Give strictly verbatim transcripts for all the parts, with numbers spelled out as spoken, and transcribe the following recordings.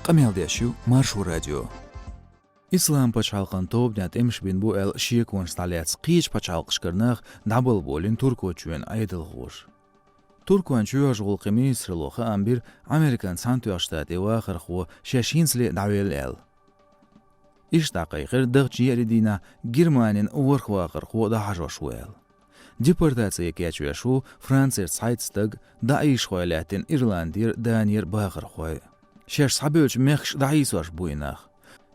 Къамел деш ю Маршо радио. Ислам пачхьалкхан тобанехь тӀемаш бина бу аьлла шеконаш дӀалаьцна кхечу пачхьалкхашкара нах дӀабалбовлийна Туркойчоьнан Ӏедалхоша. Туркойн чоьхьарчу гӀуллакхийн министралло хаам бира Американ Цхьаьнатоьхначу Штатийн вахархо шаьш хӀинцале дӀавелла аьлла. Иштта дӀакхайкхира дахча еарин дийнахь Германин ворхӀ вахархо дӀахьажош ву аьлла. Депортаци кечвеш ву Францера цхьайтта стаг, даӀишхой лаьттина Ирландера, Данера бахархой. Шаьш схьабевллачу мехкашка дӀахьийсош бу и нах.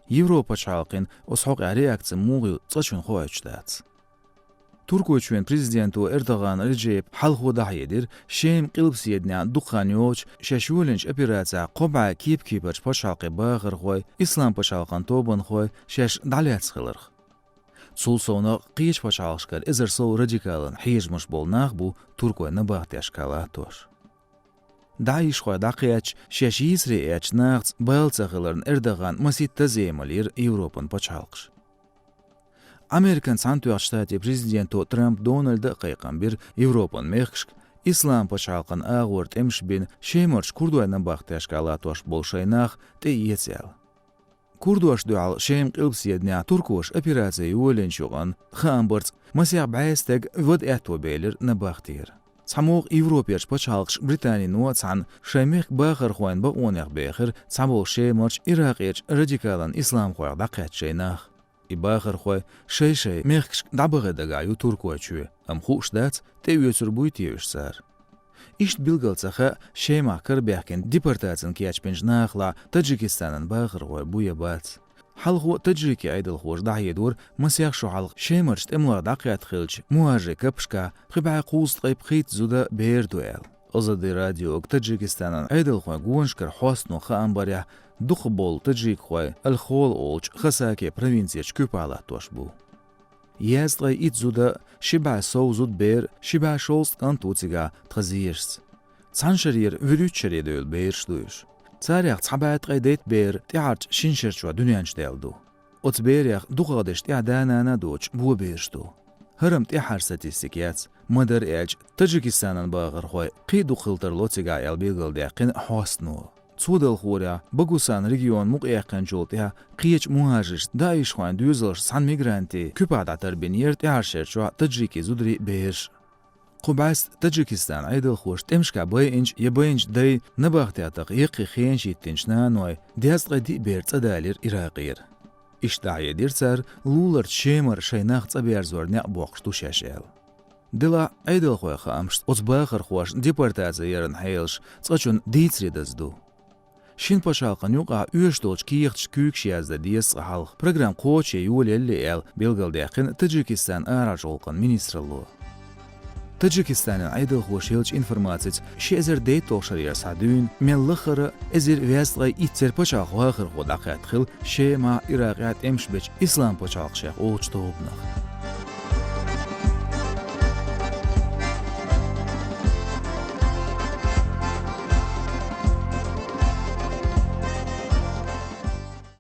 Европа пачхьалкхийн оцу хьокъехь реакци муха ю цкъачунна хоуьйтуш дац. Туркойчоьнан президенто Эрдоган Реджепа хьалхо дӀахьедира, Шеман къилбаседанехь дукха хан йоцуш шаьш йолийначу операцехь кхо бӀе кеп-кепарчу пачхьалкхийн бахархой, Ислам пачхьалкхан тобанхой шаьш дӀалаьцна хиларх. Цул совнаха кхечу пачхьалкхашкара эзар сов радикалан хьежамаш болу нах бу Туркойн набахтешка латтош. ДаӀишхой дӀакхаьчча, шаьш йийсаре эцначу нахаца бала ца хиларна Эрдоган масийтта зен малийра Европан пачхьалкхаш. Американ Цхьаьнатоьхначу Штатийн президенто Трамп Дональда а кхайкхам бира Европан мехкашка, Ислам пачхьалкхан агӀор тӀемаш бина Шемарчу курдойн набахтешка латтош болу шайн нах тӀеэца аьлла. Курдошна дуьхьал Шеман къилбаседанехь туркоша операци йолийначу юкъанна хаам барца масех бӀе стаг вада аьтто белира набахтера. ЦхьамогӀа Европерчу пачхьалкхаша Британино а цхьаьна шайн мехкан бахархойн бакъонех бехира цхьаболу Шемарчу, Иракъерчу радикалан исламхойх дӀакхаьчна шайн нах. И бахархой шай-шайн мехкашка дӀабахе дагахь ю Туркойчоь, амма хууш дац, тӀеоьцур буй те уьш цара. Иштта билгал ца хаьа, Шемахь карабаьхкина депортацина кечбинчу нахалахь Таджикистанан бахархой бу я бац. Хьалхо таджикийн Ӏедалхоша дӀахьедора масех шо хьалха Шемарчу тӀемалойх дӀакхетта хиллачу мухӀажирийн капашкахь пхи бӀе кхузткъе пхийтта зуда, бер ду аьлла. Азадин радиога Таджикистанан Ӏедалхойн гонашкара хьостано хаам барехь, дукхахболу таджикхой Аль-Хол олучу Хасаки провинцерчу куьпахь латтош бу. Езткъе итт зуда, ши бӀе сов зуда, бер, ши бӀе шовзткъа кӀант ву цигахь тхан зешца. Цхьана шарера вуьрхӀитта шаре девлла бераш ду уьш. Царех цхьа бӀе ткъе дейтта бер тӀаьхьарчу шина шарчохь дуьнен чу даьлла ду. Оцу берех дукхахдерш тӀаьхьа да-нана а доцуш бо бераш ду. ХӀара-м тӀаьххьара статистика яц, ма-дарра аьлча, Таджикистанан бахархой кхин а дукха хила тарло цигахь аьлла билгалдаьккхина хьостано. Цо далхорехь, Багусан регион мукъаяьккхинчул тӀаьхьа кхечу мухӀажиршца, даишхойн доьзалшца цхьаьна мигрантийн куьпахь дӀатарбинера тӀаьххьарчу шарчохь таджикийн зударий, бераш. Кху бӀаьста Таджикистанан Ӏедалхоша тӀемашкахь байинчу я байинчу дайн набахтехь тӀаккха яккхий хенаш йиттинчу наной дезткъе диъ бер цӀа далийра Иракъера. Иштта дӀахьедира цара луларчу Шемара шайн нах цӀа берзоран некъ боккхуш ду шаьш аьлла. Делахь, Ӏедалхойн хаамашца, оцу бахархошна депортаци яран хьелаш цкъачунна дийцаре даза ду. Шина пачхьалкхан юкъахь оьшуш долчу кехаташна куьйгаш яздан деза цкъа хьалха, программа кхочушъян йолаеллий аьлла, билгалдаьккхина Таджикистанан арахьарчу гӀуллакхан министралло. Таджикистанан Ӏедалхоша еллачу информацица, ши эзар дейтталгӀа шарера схьа дуьйна мел лаххара эзар везткъе итт церан пачхьалкхан вахархо дӀакхетта хилла Шемахь, Иракъехь тӀемаш бечу ислам пачхьалкхашех олучу тобанах.